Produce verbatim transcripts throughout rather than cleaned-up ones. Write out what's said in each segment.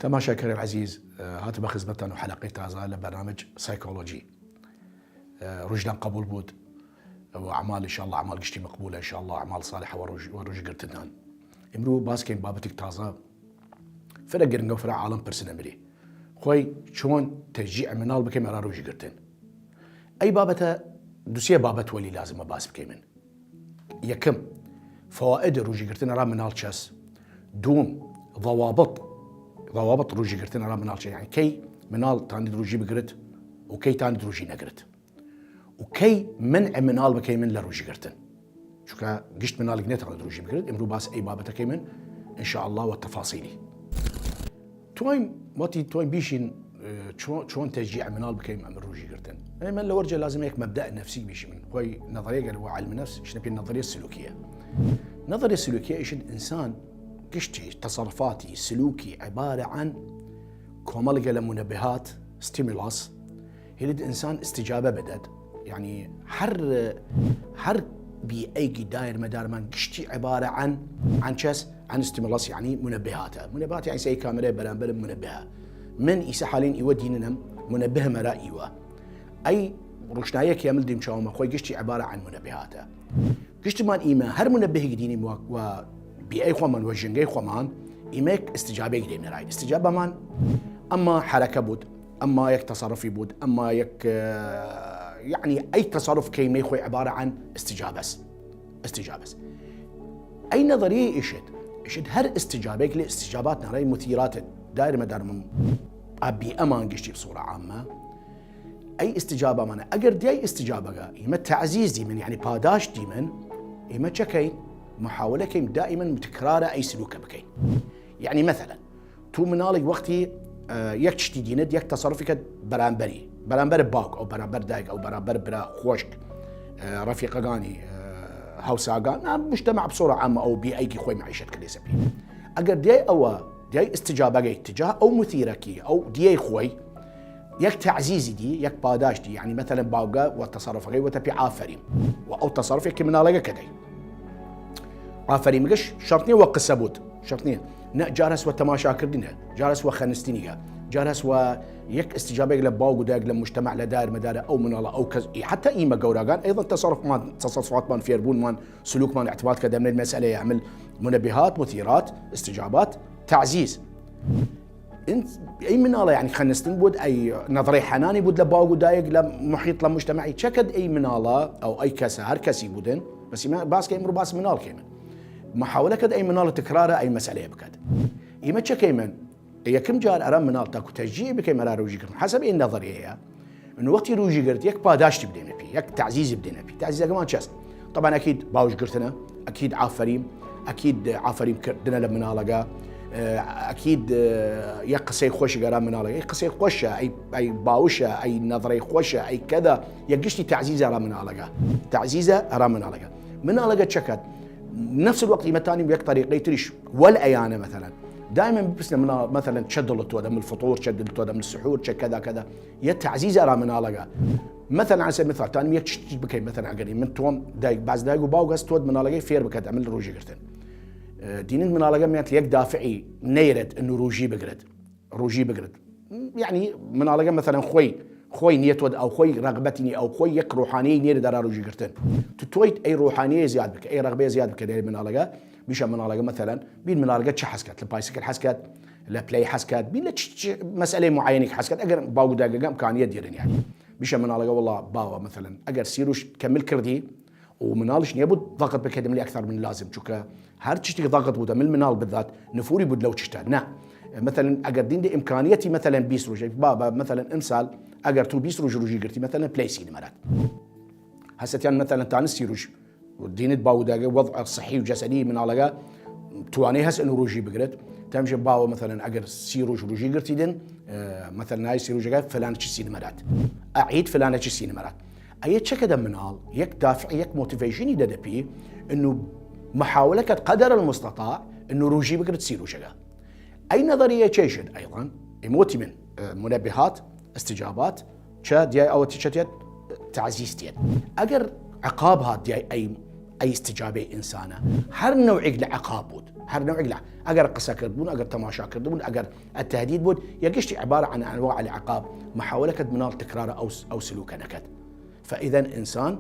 تەماشاکەرەیل عەزیز، هاتمە خزمەتان و حەلەقەی تازە لە بەرنامج سایکۆلۆجی. روژدان قەبوول بوود و ئەعمال، ان شاء الله ئەعمال گشتی مەقبوولە، ان شاء الله ئەعمال صالحە وە روژ، وە روژ گرتنان. ئمڕوو باس کەیم بابەتیگ تازە، فرە گرنگە و فرە عالم پرسنە مری، خوەی چۆن تەشجیع مناڵ بکەیم ئەرا روژ گرتن. ئەی بابەتە، دوسێ بابەت وەلی لازمە باس بکەیمن. یەکم، فەوائد روژی گرتن ئەرا مناڵ چەس؟ دووم، ضوابط، ضوابط روژی گرتن ئەرا مناڵ چەس؟ یعنی کەی مناڵ تاندید روژی بگرت و کەی تاندید روژی نەگرت و کەی منع مناڵ بکەیمن لە روژی گرتن؟ چونکە گشت مناڵیگ نەتاند روژی بگرت. ئمڕوو باس ئەی بابەتە کەیمن، ان شاء الله، وە تەفاسیلی. تویم وەتی تویم بیشین، اه، چۆن، چۆن تەشجیع مناڵ بکەیم ئەم روژی گرتن. یعنی من لە وەرجە لازم یەک مەبدەئ نەفسی بیشین، من خوەی نەظریەگە وە علم نەفس ئیشنە پی نەظریە سلوکیە. نەظریە سلوکیە ئیشن ئنسان گشتی تەسەڕفاتی سلوکی عبارە عن کۆمەڵگە لە منبهات، stimulus، هیلید ئنسان استجابە بدەد. یعنی هەر، هەر بیئەیگی دایر مەدارمان گشتی عبارە عن، عن چەس؟ عن stimulus، یعنی منبهاتە. منبهات یعنی سەی کامرە بەرامبەر منبهە. من ئیسە حالین ئیوە دیننم، منبه مەرا ئیوە. ئەی روشناییە کەمل دیم چاومە خوەی گشتی عبارە عن منبهاتە. گشتمان ئیمە هەر منبهیگ دینیم وە، وە بیئەی خوەمان، وە ژنگەی خوەمان، ئیمە یەک استجابەیگ دێمە رای. استجابەمان ئەمە حرەکە بوود، ئەمە یەک تەسەڕفی بوود، ئەمە یەک، اه، یعنی ئەی تەسەڕف کەیمەی خوەی عبارە عن استجابەس. استجابەس. ئەی نەظریە ئیشت، ئیشت هەر استجابەیگ لە استجابات نەڕەی مثیرات دایر مەدارمم ئەبی ئەمان گشتی بصورە عامە. ئەی استجابەمانە. ئەگەر دیای استجابەگە ئیمە تعزیز دیمن، یعنی پاداش دیمن، ئیمە چەکەین؟ محاولە کەیم دائما تکرارە ئەی سلوکە بکەین. یعنی مثلا، تو مناڵیگ وەختی، اه، یەک چشتی دینت، یەک تەسەڕفی کەد بەرامبەری، بەرامبەر باوگ، ئەو بەرامبەر دایگ، ئەو بەرامبەر برا خوەشک، اه، رەفیقەگانی، اه، هەوساگان، نا، مجتمع بصورە عامە ئەو بیئەیگی خوەی معیشەت کردێسە پی. ئەگەر دیای ئەوە، دیای استجابەگەی تجاه ئەو مثیرەکی، ئەو دیای خوەی، یەک تعزیزی دی، یەک پاداش دی، یعنی مثلا باوگە وە تەسەڕفەگەی وەتە پی ئافەریم، و ئەو تەسەڕفێکی مناڵەگە کەدەی. ئافەریمگەش شەرت نیە وە قسە بوود، شەرت نیە. نە، جار هەس وە تەماشاکردنە، جار هەس وە خەنستنیگە، جار هەس وە یەک استجابەیگ لە باوگ و دایگ لە مجتمع لە دایر مەدارە ئەو مناڵە ئەو کەس، ئی حتی ئیمە گەوراگان ئەیضا تەسەڕفمان، تەسەڕفاتمان فێربوونمان، سلوکمان اعتماد کە دەمێت مەسئلەیە عمل منبهات، مثیرات، استجابات، تعزیز. ئن-، ئەی مناڵە یعنی خەنستن بوود، ئەی نەظرەی حەنانی بوود لە باوگ و دایگ لە محیط لە مجتمعی چەکەد ئەی مناڵە ئەو ئەی کەسە هەر کەسی بوودن، بەس ئیمە باس کە ئمڕوو باس مناڵ کەیمن. محاولە کەد ئەی مناڵ تکرارە ئەی مەسئلەیە بکەد. ئیمە چەکەیمن؟ یەکم جار ئەرا مناڵ تاکو تەشجیع بکەیم ئەرا روژی گرتن حەسەب ئین نەظریەیە، ئن وەختی روژی گرت یەک پاداشتی بدەیمە پی، یەک تعزیزی بدەیمە پی. تعزیزەگەمان چەس؟ طبعا ئەکید باوش گرتنە، ئەکید ئافەریم، ئەکید ئافەریم کردنە لە مناڵەگە، ئەکید یەک قسەی خوەشی گەرا مناڵەگە، ئەی قسەی خوەشە، ئەی، ئەی باوشە، ئەی نەظرەی خوەشە، ئەی کەدا، یەک گشتی تعزیزە ئەرا مناڵەگە. تعزیزە ئەرا مناڵەگە. مناڵەگە چەکەت؟ نفس الوقت ئیمە تانیم یەک طریقەی تریش وەل ئەیانە مثلا. دائما بپرسنە مناڵ مثلا چە دڵت تۆ دەم الفطور، چە دڵت تۆ دەم السحور، چە کەدا کەدا. یە تعزیز ئەرا مناڵەگە. مثلا عن سبیل المثال تانیم یەک چشت بکەیم، مثلا ئەگەر من توم دایک باز دایک و باوگ هەست تۆت مناڵەگەی فێر بکەت ئەمل روژی گرتن. دینن مناڵەگە میات یەک دافعی نەیرێت ئن روژی بگرێت. روژی بگرت. یعنی مناڵەگە مثلا خوەی، خوەی نیەتوەد ئەو خوەی رەغبەتی نیە ئەو خوەی یەک روحانیەی نیەێ دارا روژی گرتن. تو تویت ئەی روحانیەی زیاد بکە، ئەی رەغبەی زیاد بکە دەێ مناڵەگە. بیشە مناڵەگە مثلا بین مناڵەگە چە حەز کەت؟ لە پایسکل حەز کەت، لە پلەی حەز کەت، بین لە چ، چ مەسئلەی معینێک حەز کەت. ئەگەر باوگ و داگەگە ئمکانیەت دیرن یعنی. بیشە مناڵەگە وەڵا باوە مثلا ئەگەر سی روش کەمل کردی، و مناڵش نیە بود ضغط بکەدم لە ئەکثر من لازم، چونکە هەر چشتێک ضغط بود ئەمل مناڵ بدات نفوری بود لەو چشتە. نه. مثلا ئەگەر دین دە ئمکانیەتی مثلا بیست روژ، بابا مثلا ئمسال ئەگەر تو بیست روژ روژی گرتی مثلا پلەی سی نمرات. هەستیان مثلا تانە سی روژ دینت باوداگە وضع صحی و جسدی مناڵەگە توانەی هەس ئن روژی بگرێت. تەمژە باوە مثلا ئەگەر سی روژ روژی گرتی دن، مثلا نای سی روژەگە فلان چی سی نمرات. ئەعید فلانە چی سی نمرات. ئەیە چەکە دە مناڵ یەک دافع، یەک مۆتیڤەیشنی دەدە پی، ئنو محاولە کەت قەدەر المستطاع ئنو روژی بگرت سی روژەگە. ئەی نەظەریە چێشت ئەیڵان ئموتی من، اه، منبهات، استجابات، چە دیای ئەوە تیچەتێت تعزیز تێت. ئەگەر عقاب هات دیای ئەی، ئەی ئستجابەی ئنسانە. هەر نەوعیگ لە عقاب بوود، هەر نەوعیگ لە، ئەگەر قسە کرد بوون، ئەگەر تەماشا کرد بوون، ئەگەر التهدید بوود، یە گشتی عبارە عن انواع العقاب، محاولە کەت مناڵ تکرارە ئەو س-، ئەو سلوکە نەکەت. فإذا انسان،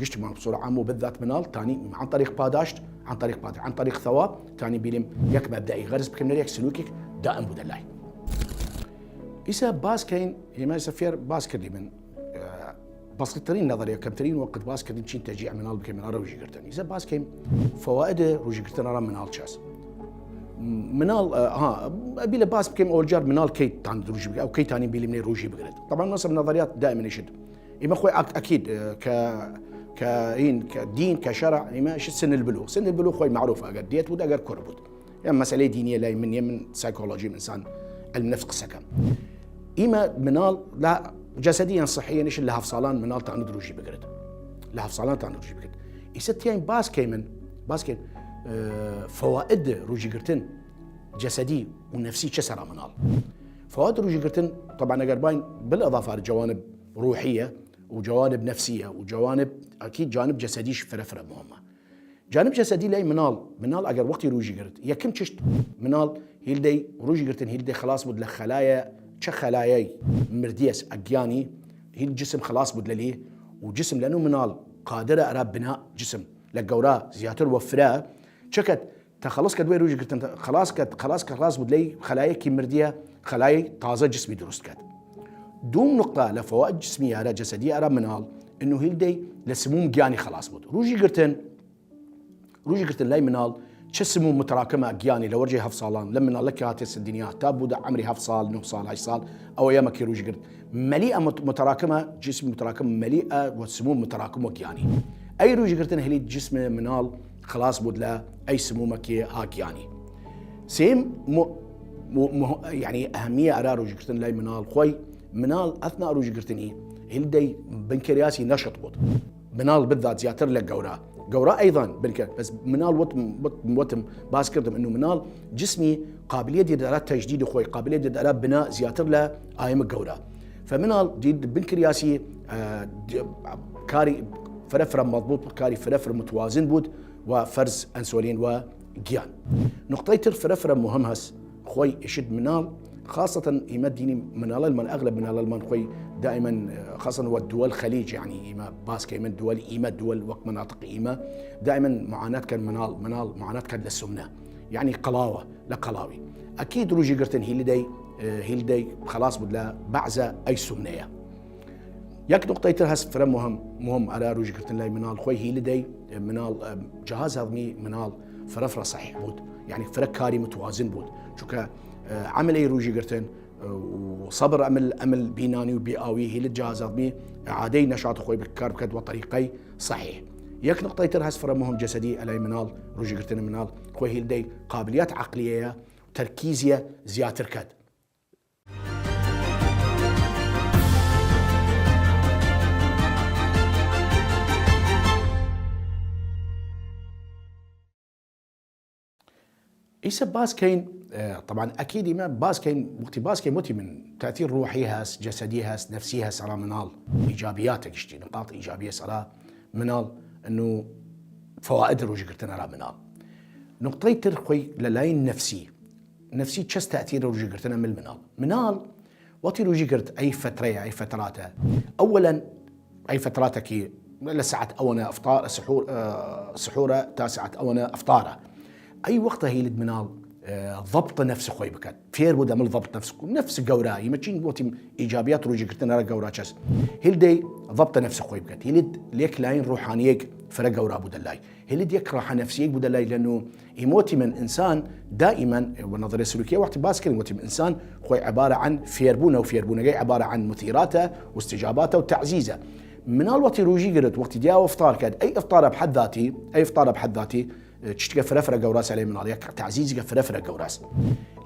گشتمان بصورة عامة و بالذات مناڵ، تانی عن طريق پاداشت، عن طريق پاداشت، عن طريق ثواب، تانی بیلیم یک مبدأی غرس بکەیم، نەر یک سلوکیک دائم بوودە لای. ئیسە باس کەین، ئیمە ئیسە فێر باس کردی من، ئە، بەسیتترین نەظەریە، کەمترین وەقت باس کردیم چین تەجیع مناڵ بکەیم، مناڵ روژی گرتن. ئیسە باس کەیم فەوائد روژی گرتن ئەرا مناڵ چەس. مناڵ، ئە، ها، بیلە باس بکەیم ئەوەل جار مناڵ کەی تان روژی بگرێت، ئەو کەی تانی بیلیم نەی روژی بگرێت. طبعا مەسەب نەظەریات دائما ئیشت ئیمە خوەی ئەک-، ئەکید، ئە، کە، کە ئین، کە دین، کە شەرع، ئیمە ش-، سن البلوغ. سن البلوغ خوەی معروف ئەگەر دێت بود، ئەگەر کور بود. یا مەسەلەی دینیە لای من نیە، من سایکۆلۆژیم ئنسان، علم نفس قسە کەم. ئیمە مناڵ لا جسدی یان صحی یانیش لە هەفت ساڵان مناڵ تانود روژی بگرێت. لە هەفت ساڵان تانود روژی بگرێت. ئیسە تیاین باس کەی من، باس کەین، ئە، فەوائد روژی گرتن جسدی و نفسی چە سەرا مناڵ. فەوائد روژی گرتن، طبعا ئەگەر باین بالإضافة جوانب روحیە، و جوانب نفسیە، و جوانب، ئەکید جانب جسدیش فرە فرە مهمە. جانب جسدی لای مناڵ، مناڵ ئەگەر وەختی روژی گرت، یەکم چشت مناڵ هیل دەی روژی گرتن هیل دەی خلاص بود لە خەلایە، چە خەلایەی مردیەس ئەگیانی، هیل جسم خلاص بود لەلی، و جسم لەنو مناڵ قادرە ئەرا بنا جسم لە گەورا زیاتر وە فرە، چەکەت تەخەڵص کەت وەی روژی گرتن، خلاص کەت، خلاص کە خلاص بود لەی خەلایەکی مردیە، خەلای تازە جسمی دروست کەت. دوم نقطە لە فەوائد جسمی ئەرا جسدی ئەرا مناڵ، انه هیل دەی لە سموم گیانی خلاص بود. روژی گرتن، روژی گرتن لای مناڵ چە سموم متراکمە گیانی لە وەرجەی هەفت ساڵان، لە مناڵەکی هاتێ سە دنیا تا بوودە عەمری هەفت ساڵ، نۆ ساڵ، هەشت ساڵ، ئەوە یەمەکی روژی گرت. مەلیئە مت-، متراکمە، جسم متراکم مەلیئە وە سموم متراکم وە گیانی. ئەی روژی گرتن هەلی جسم مناڵ خلاص بود لە ئەی سمومەکی ها گیانی. سێم م-، م-، مه-، یعنی ئەهمیە ئەرا روژی گرتن لای مناڵ خوەی، مناڵ ئەثنا روژی گرتنی هیل دەی بنکریاسی نشط بود. مناڵ بالذات زیاتر لە گەورا. گەورا ئەیضا بنکر، بەس مناڵ وەتم، وەت-، وەتم باس کردم انه مناڵ جسمی قابلیت دید ئەرا تجدید خوەی، قابلیت دید ئەرا بنا زیاتر لە ئایمە گەورا. فمناڵ دید بنکریاسی، ئە، د-، کاری فرە فرە مضبوط، کاری فرە فرە متوازن بود و فرز انسولین و گیان. نقطەی تر فرە فرە مهم هەس، خوەی ئشت مناڵ، خاصة ئیمە دینی مناڵەلمان، ئەغلب مناڵەلمان خوەی دائما، خاصة وە دول خلیج، یعنی ئیمە باس کەیمن دول ئیمە، دول وەک مناطق ئیمە، دائما معانات کەن مناڵ، مناڵ معانات کەن لە سمنە، یعنی قەڵاوە، لە قەڵاوی. ئەکید روژی گرتن هیل دەی، هیل دەی خلاص بود لە بعضە ئەی سمنەیە. یەک نقطەی تر هەس فرە مهم، مهم ئەرا روژی گرتن لای مناڵ خوەی هیل دەی، مناڵ، ئە، جهاز هەضمی مناڵ فرە فرە صحیح بود، یعنی فرە کاری متوازن بود، چونکە، ئە، عەمەلەی روژی گرتن، ئە، و صبر عەمەل، عەمەل بینانی و بیئاوی هیل جهاز هەضمی ئعادەی نشاط خوەی بکار بکەت وە طریقەی صحیح. یەک نقطەی تر هەس فرە مهم جسدی ئەلای مناڵ، روژی گرتن مناڵ خوەی هیل دەی قابلیت عقلیەیە، تەرکیزیە زیاتر کەت. ئیسە باس کەین، ئە، طبعا ئەکید ئیمە باس کەین، وەختی باس کەین وەتی من تأثیر روحی هەس، جسدی هەس، نفسی هەس ئەرا مناڵ، ئیجابیاتە گشتی، نقاط ئیجابیە ئەرا مناڵ، انه فوائد روژی گرتن ئەرا مناڵ. نقطەی تر خوەی لە لای نفسی، نفسی چەس تأثیر روژی گرتنە مل مناڵ. مناڵ وەتی روژی گرت ئەی فترەیە، ئەی فتراتە. ئەولا ئەی فتراتەکی لە ساعت ئەوەنە ئفطار، سحور، ئە، سحورە تا ساعت ئەوەنە ئفطارە. ئەی وەختە هیلت مناڵ، ئە، ضبط نفس خوەی بکەت. فێر بوودە مل ضبط نفس. نفس گەورا، ئیمە چین وەتیم ئیجابیات روژی گرتن ئەرا گەورا چەس. هیل دەی ضبط نفس خوەی بکەت. هیلت لێک لاین روحانیەک فرە گەورا بوودە لای. هلیت یەک راحە نەفسیەک بوودە لای لەنو ئیمە وەتیمن ئنسان دائما وە نەظەریە سلوکیە وەختی باس کردن وەتیم ئنسان خوەی عبارە عن فێربوونە و فێربوونەگەی عبارە عن مثیراتە و استجاباتە و تعزیزە. مناڵ وەختی روژی گرت وەختی دیا و ئفطار کرد ئەی ئفطارە بحد ذاتی، ئەی ئفطارە بحد ذاتی چشتگە فرە فرە گەوراس لای مناڵ یەک تعزیزگە فرە فرە گەوراس.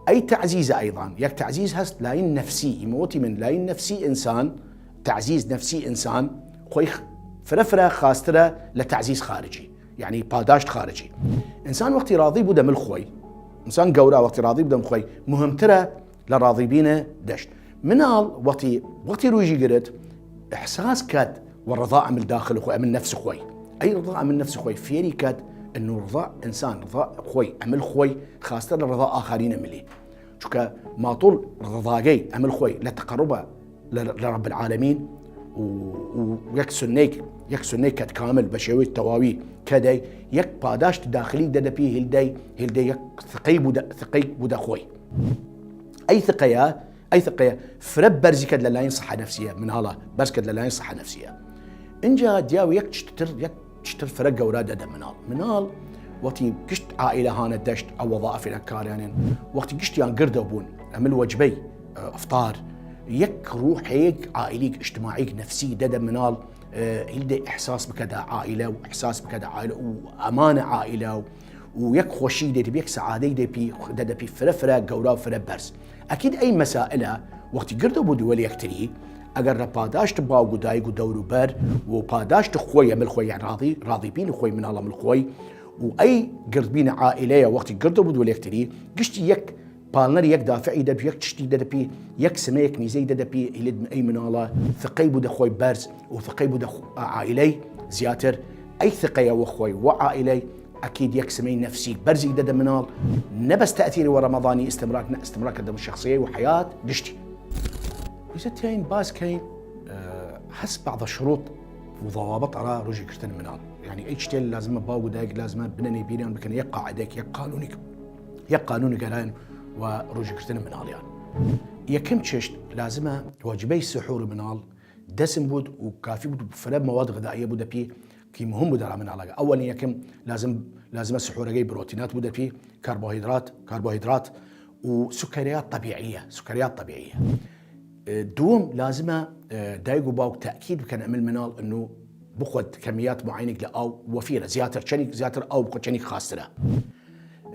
ئەی تعزیزە ئەیضان یەک تعزیز هەست لاین نەفسی ئیمە وەتیمن لاین نەفسی ئنسان تعزیز نەفسی ئنسان خوەی فرە فرە خاسترە لە تعزیز خارجی. یەعنی پاداشت خارجی. ئنسان وەختی راضی بوودە مل خوەی، ئنسان گەورا وەختی راضی بوودە مل خوەی مهمترە لە راضی بینە دەشت. مناڵ وەختی، وەختی روژی گرت احساس کەت وە رضا ئەمل داخل خوەی، ئەمل نەفس خوەی. ئەی ڕضا ئەمل نەفس خوەی فێری کەد، ئنو ڕضا ئنسان، ڕضا خوەی، ئەمل خوەی خاستە لە ڕضا ئاخەرین ئەملی. چونکە ماتوڵ ڕضاگەی ئەمل خوەی لە تەقەڕوبە لە، لە رب العالمین و، و یەک سنەیگ، یەک سنەیگ کەد کامل بە شێوەی تەواوی کەدەی، یەک پاداشت داخلی دەدە پی هیلدەی، هیلدەی یەک ثقەی بودە، ثقەی بودە خوەی. ئەی ثقەیە، ئەی ثقەیە فرە بەرزی کەد لە لاین صحە نەفسیە، مناڵە بەرز کەد لە لاین صحە نەفسیە. ئنجا دیاو یەک چتر، یەک چتر فرە گەورا دەدە مناڵ. مناڵ وەختی گشت عائلە هانە دەشت ئەو وەظائفێنە کاریانێن، وەختی گشتیان گردە بوون، ئەمل وەجبەی، ئە، ئەفتار، یەک روحێگ عائلیگ، اجتماعیگ، نەفسی دەدە مناڵ، ئە، هیلدەی ئحساس بکەدە عائلە و ئحساس بکەدە عائلە و ئەمانە عائلە و، و یەک خوەشی دەی، یەک سەعادەی دەپی، دەدەپی فرە فرە گەورا و فرە بەرز. ئەکید ئەی مەسائلە وەختی گردە بوود وەل یەکتری، ئەگەر لە پاداشت باوگ و دایگ و دەور و بەر و پاداشت خوەی ئەمل خوەی، یان راضی، راضی بین خوەی مناڵ ئەمل خوەی و ئەی گردبین عائلەیە وەختی گردە بوود وەل یەکتری، گشتی یەک پاڵنەر، یەک دافعی دەپ، یەک چشتی دەدەپی، یەک سمەیەک میزەی دەدەپی، ئیلد ئەی مناڵە ثقەی بودە خوەی بەرز و ثقەی بودە خو-، عائلەی زیاتر، ئەی ثقەیە وە خوەی وە عائلەی ئەکید یەک سمەی نەفسی بەرزیگ دەدە مناڵ، نە بەس تەئتیری وە رەمەضانی ئستمرار، نە ئستمرار کەدە شەخسیەی و حەیات گشتی. ئیسە تیاین باس کەین، ئە، هەس بعض شروط و ضوابط ئەرا روژی گرتن مناڵ. یعنی ئەی چتێل لازمە باوگ و دایگ لازمە بنەنەی بیریان بکەن یەک قاعدەیەک، یەک قانونیک، یەک قانون گەرایان و روژی گرتن مناڵیان. یەکم چشت لازمە واجبەی سحور مناڵ دەسم بود و کافی بود، فرە مواد غذائیە بودە پی کی مهم بودە ئەرا مناڵەگە. ئەوەلین یەکم لازم، لازمە سحورەگەی بروتینات بودە پی، کاربۆهیدرات، کاربۆهیدرات و سکریات طبیعیە، سکریات طبیعیە. ئە، دووم لازمە، ئە، دایگ و باوگ تەئکید بکەن ئەمل مناڵ ئنو بخوەد کەمیات معینیک لە ئاو وەفیرە، زیاتر چەنیک زیاتر ئاو بخوەد چەنیک خاسترە.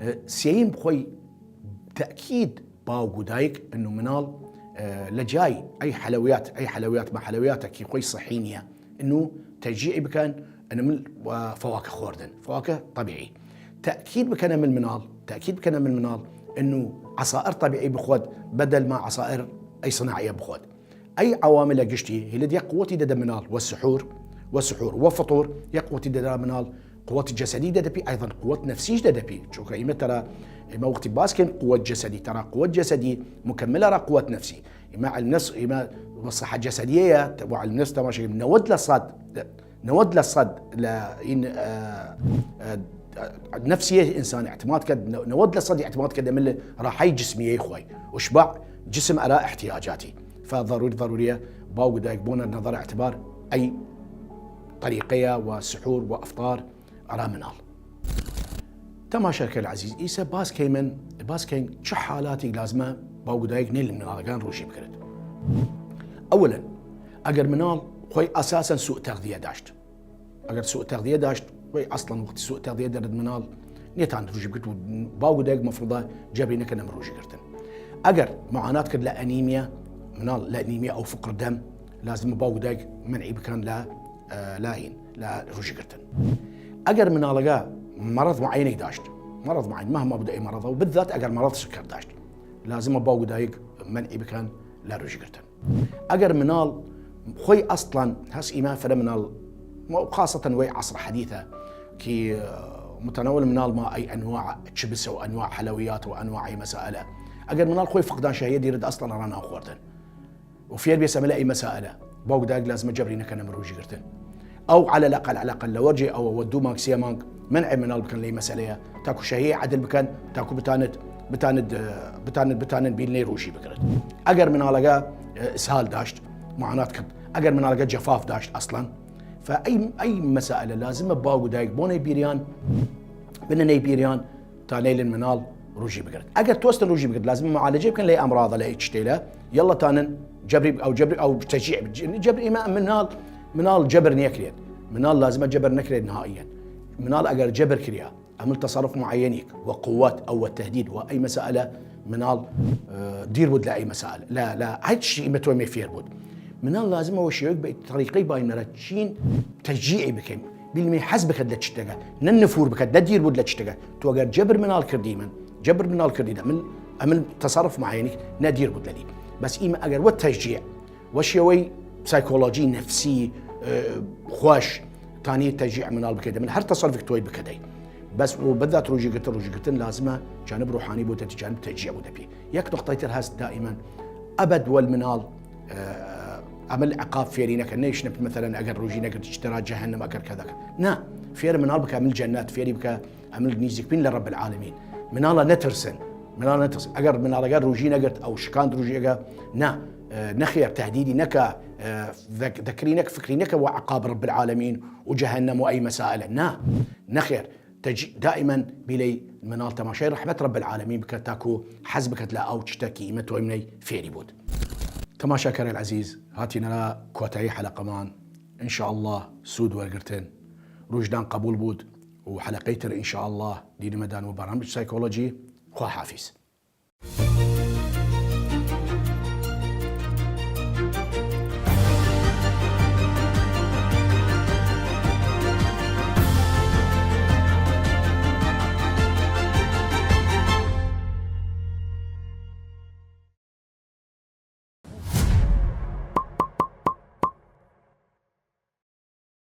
ئە، سێیم خوەی تەئکید باوگ و دایگ ئنو مناڵ، ئە، لە جای ئەی حەلەویات، ئەی حەلەویات مە حەلەویاتە کی خوەی صحی نیە، ئنو تەجیعی بکەن، ئنو من و فواکە خوەردن، فواکە طبیعی. تەئکید بکەنە من مناڵ، تەئکید بکەنە من مناڵ، ئنو عەسائر طبیعی بخوەد، بەدەل ما عەسائر ئەی صناعیە بخوەد. ئەی عەواملە گشتی، هیلد یەک قوەتی دەدە مناڵ، وە سحور، وە سحور، وە فطور، یەک قوەتی دەدە مناڵ، قوەت جەسەدی دەدەپی، ئەیضا قوەت نەفسیش دەدەپی. چونکە ئیمە تەرا، ئیمە وەختی باس کەین قوەت جەسەدی، تەرا قوەت جەسەدی مکملە ئەرا قوەت نەفسی. ئیمە عەلم نەفس، ئیمە وە صحە جەسەدیەیە، وە عەلم نەفس تەماشا کەیم، نەوەد لە سەد، نەوەد لە سەد لە ئین، ئە، ئە، نەفسیە ئنسان اعتماد کەد، نەوەد لە سەد اعتماد کەد ئەمل راحەی جسمیەی خوەی. وشبع جسم ئەرا احتیاجاتی. فضروري، ضروریە باوگ و دایگ بۆنە نەظەر اعتبار ئەی طریقەیە و سحور و ئەفطار ئەرا مناڵ. تەماشاکەر عەزیز، ئیسە باس کەیمن، باس کەین چ حالاتیگ لازمە باوگ و دایگ نەیلن مناڵەگان روژی بگرد. ئەولەن، ئەگەر مناڵ خوەی ئەساسەن سوء تەغذیە داشت، ئەگەر سوء تەغذیە داشت، خوەی ئەسڵەن وەختی سوء تەغذیە دەرد مناڵ نیەتان روژی بگرد و باوگ و دایگ مەفروضە جەبری نەکەن ئەم روژی گرتن. ئەگەر معانات کرد لە ئەنیمیا، مناڵ لە ئەنیمیا ئەو فقر دەم، لازمە باوگ و دایگ منعی بکەن لە، ئە، لە ئین، لە روژی گرتن. ئەگەر مناڵەگە مەرەض معەنێک داشت، مەرەض معەن، مەهما بودە ئەی مەرەضە، و بالذات ئەگەر مەرەض سکر داشت، لازمە باوگ و دایگ منعی بکەن لە روژی گرتن. ئەگەر مناڵ خوەی ئەسڵەن هەس ئیمە فرە مناڵ، و خاصەتەن وەی عەسر حەدیثە کی، ئە، متناول مناڵ ما ئەی ئەنواع چپسە و ئەنواع حەلەویات و ئەنواع ئەی مەسائلە. ئەگەر مناڵ خوەی فقدان شەهیە دیرد ئەسڵەن ئەرا نان خوەردن. و فێر بێسە مەلە ئەی مەسائلە. باوگ دایگ لازمە جەبری نەکەنە من روژی گرتن. ئەو على الأقل، على الأقل لە وەرجێ ئەوە وە دوو مانگ سێ مانگ منع مناڵ بکەن لەی مەسەلەیە، تاکو شەهیەی عەدل بکەن، تاکو بتانت، بتانت، ئە، بتانت، بتانن بیلنەی روژی بگرن. ئەگەر مناڵەگە، ئە، ئسهال داشت، معانات کرد، ئەگەر مناڵەگە جەفاف داشت ئەسڵەن، فە ئەی، ئەی مەسەلە لازمە باوگ و دایگ بۆنەی بیریان، بنەنەی بیریان، تا نەیلن مناڵ روژی بگرد. ئەگەر توستن روژی بگرد، لازم معالجە بکەن لەی ئەمراضە، لەی چتێلە. یەڵا تانن جەبری، ئەو جەبری، ئەو تەجیع، جەبر ئیمە مناڵ، مناڵ جەبر نەکرێت. مناڵ لازمە جەبر نەکرێت نهائیەن. مناڵ ئەگەر جەبر کریا، ئەمل تصرف معەنیک، وە قوت، ئەو وە تهدید، وە ئەی مەسەلە مناڵ، ئە، دیر بود لە ئەی مەسەلە. لە، لە هەچ شی ئیمە توەمێ فێر بود. مناڵ لازمە وە شێوەیەک بە طریقەی باینەرە چین تەجیعی بکەین. بیلمی حەز بکەد لە چتەگە، نە نفور بکەد، نە دیر بود لە چتەگە. تو ئەگەر جەبر مناڵ کردیمن، جەبر مناڵ کردی، ئەمن، ئەمن تصرف معەنیک نە دیر بود لەلی. بەس ئیمە ئەگەر وە تەشجیع، وە شێوەی سایکۆلۆژی نەفسی، ئە، خوەش، تانی تەجیع مناڵ بکەیدە من هەر تەسەرفک تۆی بکەدەی. بەس و بەدات ڕوژی گرتن، ڕوژی گرتن لازمە جانب ڕوحانی بۆ تەتی جانب تەجیع بۆ دەپی. یەک نقطەی تر هەست دائیمەن ئەبەد وەل مناڵ ئەمل عقاب فێری نەکە، نەیشنە مثلا ئەگەر ڕوژی نەگرت چترا جەهەنم ئەگەر کە دەکە. نا، فێر مناڵ بکە ئەمل جەنات، فێری بکە ئەمل نیزیک بین لە رب العالمین. مناڵە نەترسن، مناڵە نەترسن ئەگەر مناڵەگە ڕوژی نەگرت ئەو شکاند ڕوژیەگە. نا، نەخێر تهدیدی نەکە، دەکری نەک فکری نەکە وە عقاب رب العالمین و جەهەنم و ئەی مەسائلە. نا، نەخێر. تەج دائیمەن بیلەی مناڵ تەماشای رەحمەت رب العالمین بکە تاکو حەز بکەت لە ئەو چتە کی ئیمە تۆیمنەی فێری بوود. تەماشاکەرەیل عەزیز، هاتینە کۆتایی حەلەقەمان. ان شاء الله سوود وەرگرتن، ڕوژدان قەبوول بوود و حەلەقەی تر ان شاء الله دینمەدان وە بەرنامج سایکۆلۆجی. خوا حافیز.